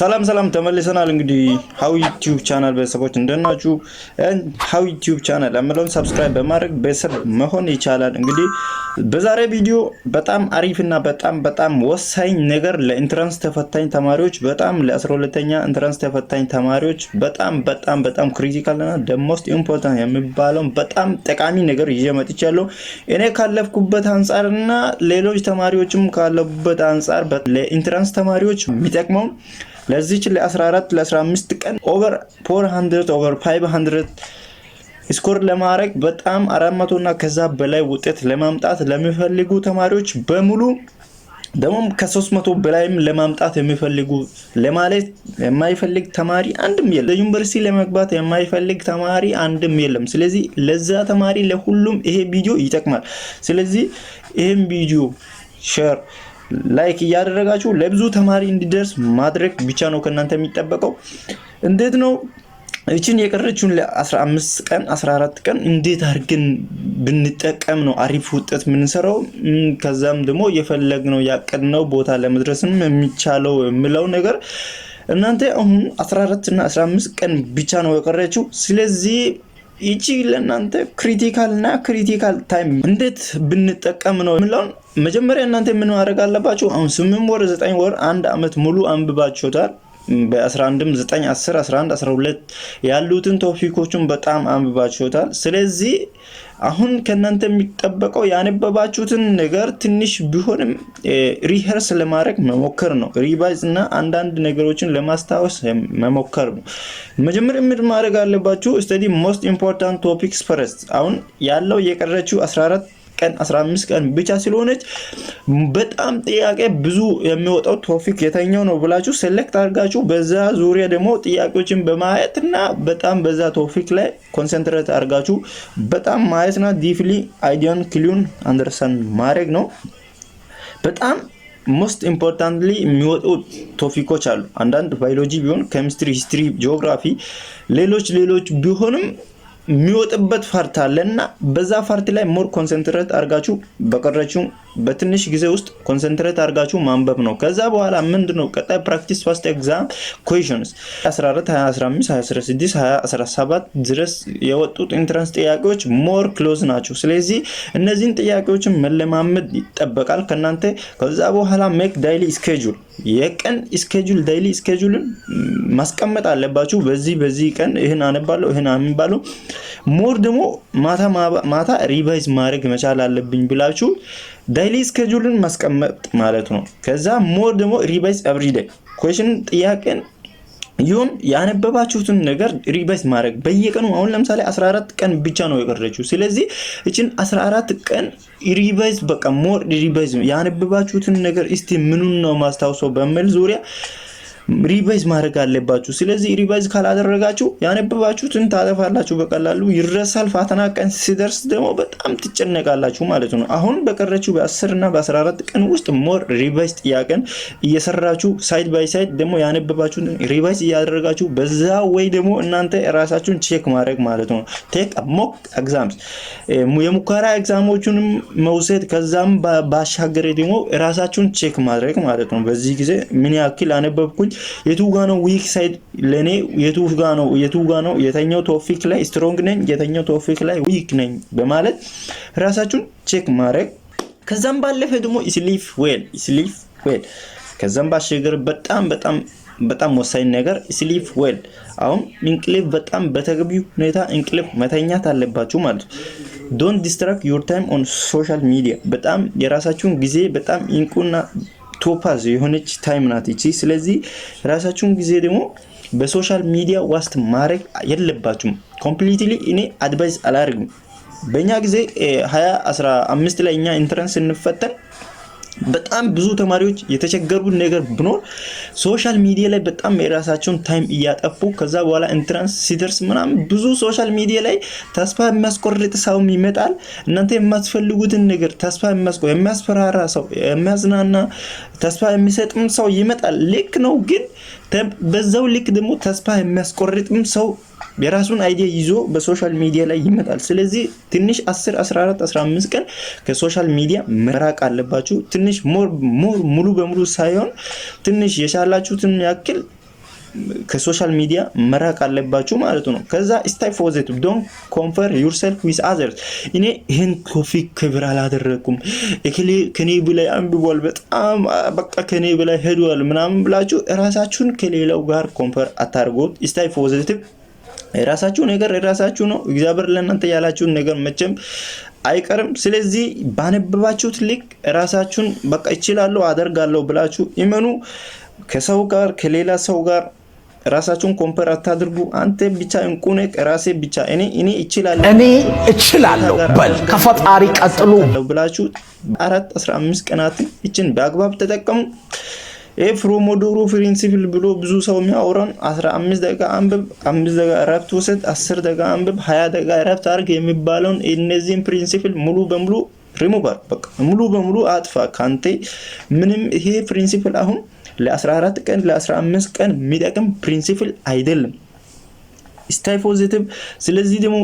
ሰላም ሰላም ተመልሰናል። እንግዲህ How YouTube channel ቤተሰቦች እንደናችሁ። How YouTube channel የምለውን subscribe በማድረግ ቤተሰብ መሆን ይቻላል። እንግዲህ በዛሬ ቪዲዮ በጣም አሪፍና በጣም በጣም ወሳኝ ነገር ለ entrance ተፈታኝ ተማሪዎች፣ በጣም ለ12ኛ entrance ተፈታኝ ተማሪዎች በጣም በጣም በጣም critical እና the most important የሚባለውን በጣም ጠቃሚ ነገር ይዤ መጥቻለሁ። እኔ ካለፍኩበት አንጻርና ሌሎች ተማሪዎችም ካለፉበት አንጻር ለ entrance ተማሪዎች የሚጠቅመው ለዚች ለ14 ለ15 ቀን over 400 over 500 score ለማድረግ፣ በጣም 400 እና ከዛ በላይ ውጤት ለማምጣት ለሚፈልጉ ተማሪዎች በሙሉ፣ ደግሞም ከ300 በላይም ለማምጣት የሚፈልጉ፣ ለማለት የማይፈልግ ተማሪ አንድም የለም። ዩኒቨርሲቲ ለመግባት የማይፈልግ ተማሪ አንድም የለም። ስለዚህ ለዛ ተማሪ ለሁሉም ይሄ ቪዲዮ ይጠቅማል። ስለዚህ ይህም ቪዲዮ share፣ like እያደረጋችሁ ለብዙ ተማሪ እንዲደርስ ማድረግ ብቻ ነው ከእናንተ የሚጠበቀው። እንዴት ነው ይችን የቀረችውን ለ15 ቀን 14 ቀን እንዴት አድርገን ብንጠቀም ነው አሪፍ ውጤት የምንሰራው፣ ከዛም ደግሞ የፈለግነው ያቀድነው ቦታ ለመድረስም የሚቻለው የሚለው ነገር፣ እናንተ አሁን 14 እና 15 ቀን ብቻ ነው የቀረችው። ስለዚህ ይቺ ለእናንተ critical እና critical time እንዴት ብንጠቀም ነው የምለውን መጀመሪያ እናንተ ምን ማድረግ አለባችሁ? አሁን 8 ወር፣ 9 ወር፣ አንድ አመት ሙሉ አንብባችሁታል። በ11ም 9፣ 10፣ 11፣ 12 ያሉትን topic ኦችን በጣም አንብባችሁታል። ስለዚህ አሁን ከእናንተ የሚጠበቀው ያነበባችሁትን ነገር ትንሽ ቢሆንም rehearse ለማድረግ መሞከር ነው። Revise እና አንዳንድ ነገሮችን ለማስታወስ መሞከር ነው። መጀመሪያ ምን ማድረግ አለባችሁ? Study most important topics first። አሁን ያለው የቀረችው 14 ቀን 15 ቀን ብቻ ስለሆነች በጣም ጥያቄ ብዙ የሚወጣው topic የትኛው ነው ብላችሁ select አድርጋችሁ በዛ ዙሪያ ደግሞ ጥያቄዎችን በማየት እና በጣም በዛ topic ላይ concentrate አድርጋችሁ በጣም ማየትና deeply idea ን clue ን understand ማድረግ ነው። በጣም most importantly የሚወጡ topic ኦች አሉ። አንዳንድ ባዮሎጂ ቢሆን፣ chemistry፣ history፣ geography፣ ሌሎች ሌሎች ቢሆንም የሚወጥበት part አለ እና በዛ part ላይ more concentrate አድርጋችሁ በቀረችው በትንሽ ጊዜ ውስጥ concentrate አድርጋችሁ ማንበብ ነው። ከዛ በኋላ ምንድን ነው ቀጣይ? Practice past exam questions። 14፣ 2015፣ 2016፣ 2017 ድረስ የወጡት entrance ጥያቄዎች more close ናቸው። ስለዚህ እነዚህን ጥያቄዎችን መለማመድ ይጠበቃል ከእናንተ። ከዛ በኋላ make daily schedule፣ የቀን schedule፣ daily schedule ን ማስቀመጥ አለባችሁ። በዚህ በዚህ ቀን ይህን አነባለሁ፣ ይህን አነባለሁ፣ more ደግሞ ማታ ማታ revise ማድረግ መቻል አለብኝ ብላችሁ daily schedule ን ማስቀመጥ ማለት ነው። ከዛ more ደግሞ revise everyday question፣ ጥያቄን ይሁን ያነበባችሁትን ነገር revise ማድረግ በየቀኑ። አሁን ለምሳሌ 14 ቀን ብቻ ነው የቀረችው። ስለዚህ እችን 14 ቀን revise፣ በቃ more revise፣ ያነበባችሁትን ነገር እስቲ ምኑን ነው ማስታውሰው በሚል ዙሪያ revise ማድረግ አለባችሁ። ስለዚህ revise ካላደረጋችሁ ያነበባችሁትን ታጠፋላችሁ፣ በቀላሉ ይረሳል። ፈተና ቀን ሲደርስ ደግሞ በጣም ትጨነቃላችሁ ማለት ነው። አሁን በቀረችው በ10 እና በ14 ቀን ውስጥ more revise፣ ጥያቄን እየሰራችሁ፣ side by side ደግሞ ያነበባችሁትን revise እያደረጋችሁ፣ በዛ ወይ ደግሞ እናንተ ራሳችሁን check ማድረግ ማለት ነው። Take mock exams፣ የሙከራ exam ኦቹንም መውሰድ፣ ከዛም ባሻገር ደግሞ ራሳችሁን check ማድረግ ማለት ነው። በዚህ ጊዜ ምን ያክል አነበብኩኝ፣ የቱ ጋ ነው weak side ለኔ፣ የቱ ጋ ነው፣ የቱ ጋ ነው፣ የትኛው topic ላይ strong ነኝ፣ የትኛው topic ላይ weak ነኝ በማለት ራሳችሁን check ማድረግ። ከዛም ባለፈ ደግሞ sleep well፣ sleep well። ከዛም ባሻገር በጣም በጣም በጣም ወሳኝ ነገር sleep well። አሁን እንቅልፍ በጣም በተገቢው ሁኔታ እንቅልፍ መተኛት አለባችሁ ማለት ነው። Don't distract your time on social media። በጣም የራሳችሁን ጊዜ፣ በጣም እንቁና topaz የሆነች time ናት ይቺ። ስለዚህ የራሳችሁን ጊዜ ደግሞ በ social media waste ማድረግ የለባችሁም። Completely እኔ advise አላደርግም። በእኛ ጊዜ 2015 ላይ እኛ entrance ስንፈተን በጣም ብዙ ተማሪዎች የተቸገሩት ነገር ቢኖር social media ላይ በጣም የራሳቸውን time እያጠፉ፣ ከዛ በኋላ entrance ሲደርስ ምናምን ብዙ social media ላይ ተስፋ የሚያስቆርጥ ሰውም ይመጣል። እናንተ የማትፈልጉትን ነገር ተስፋ የሚያስቆርጥ፣ የሚያስፈራራ ሰው፣ የሚያዝናና፣ ተስፋ የሚሰጥም ሰው ይመጣል። ልክ ነው፣ ግን በዛው ልክ ደግሞ ተስፋ የሚያስቆርጥም ሰው የራሱን idea ይዞ በ social media ላይ ይመጣል። ስለዚህ ትንሽ 10፣ 14፣ 15 ቀን ከ social media መራቅ አለባችሁ። ትንሽ more more ሙሉ በሙሉ ሳይሆን ትንሽ የቻላችሁትን ያክል ከ social media መራቅ አለባችሁ ማለት ነው። ከዛ stay positive, don't compare yourself with others። እኔ ይህን topic cover አላደረግኩም፣ እከሌ ከኔ በላይ አንብቧል፣ በጣም በቃ ከኔ በላይ ሄዷል ምናምን ብላችሁ ራሳችሁን ከሌላው ጋር compare አታርጉት። Stay positive። የራሳችሁ ነገር የራሳችሁ ነው። እግዚአብሔር ለእናንተ ያላችሁን ነገር መቼም አይቀርም። ስለዚህ ባነበባችሁት ልክ ራሳችሁን በቃ እችላለሁ፣ አደርጋለሁ ብላችሁ እመኑ። ከሰው ጋር፣ ከሌላ ሰው ጋር ራሳችሁን compare አታድርጉ። አንተ ብቻ እንቁ ነህ፣ ራሴ ብቻ እኔ እችላለሁ፣ እኔ እችላለሁ በል፣ ከፈጣሪ ቀጥሎ። ብላችሁ 4 15 ቀናትን ይችን በአግባብ ተጠቀሙ። ይህ Pomodoro principle ብሎ ብዙ ሰው የሚያወራን 15 ደቂቃ አንብብ፣ 5 ደቂቃ እረፍት ውሰድ፣ 10 ደቂቃ አንብብ፣ 20 ደቂቃ እረፍት አድርግ የሚባለውን እነዚህን principle ሙሉ በሙሉ ሪሙቭ አድርግ። በቃ ሙሉ በሙሉ አጥፋ ካንተ። ምንም ይሄ principle አሁን ለ14 ቀን፣ ለ15 ቀን የሚጠቅም principle አይደለም። Stay positive። ስለዚህ ደግሞ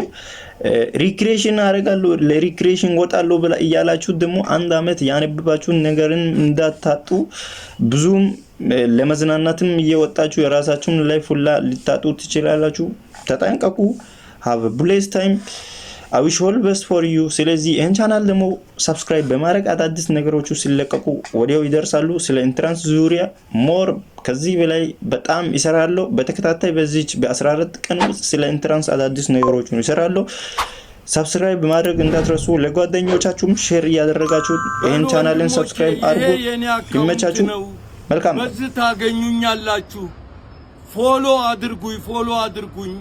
recreation አደርጋለሁ፣ ለ recreation ወጣለሁ ብላ እያላችሁ ደግሞ አንድ አመት ያነበባችሁን ነገርን እንዳታጡ። ብዙም ለመዝናናትም እየወጣችሁ የራሳችሁን life ሁላ ልታጡ ትችላላችሁ። ተጠንቀቁ። Have blessed time. I wish all best for you። ስለዚህ ይህን ቻናል ደግሞ subscribe በማድረግ አዳዲስ ነገሮቹ ሲለቀቁ ወዲያው ይደርሳሉ። ስለ entrance ዙሪያ more ከዚህ በላይ በጣም ይሰራለሁ። በተከታታይ በዚች በ14 ቀን ውስጥ ስለ entrance አዳዲስ ነገሮችን ይሰራለሁ። Subscribe በማድረግ እንዳትረሱ። ለጓደኞቻችሁም share እያደረጋችሁ ይህን ቻናልን subscribe አድርጉ። ይመቻችሁ። መልካም። በዚህ ታገኙኛላችሁ። Follow አድርጉኝ፣ follow አድርጉኝ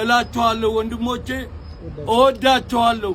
እላችኋለሁ ወንድሞቼ፣ እወዳችኋለሁ።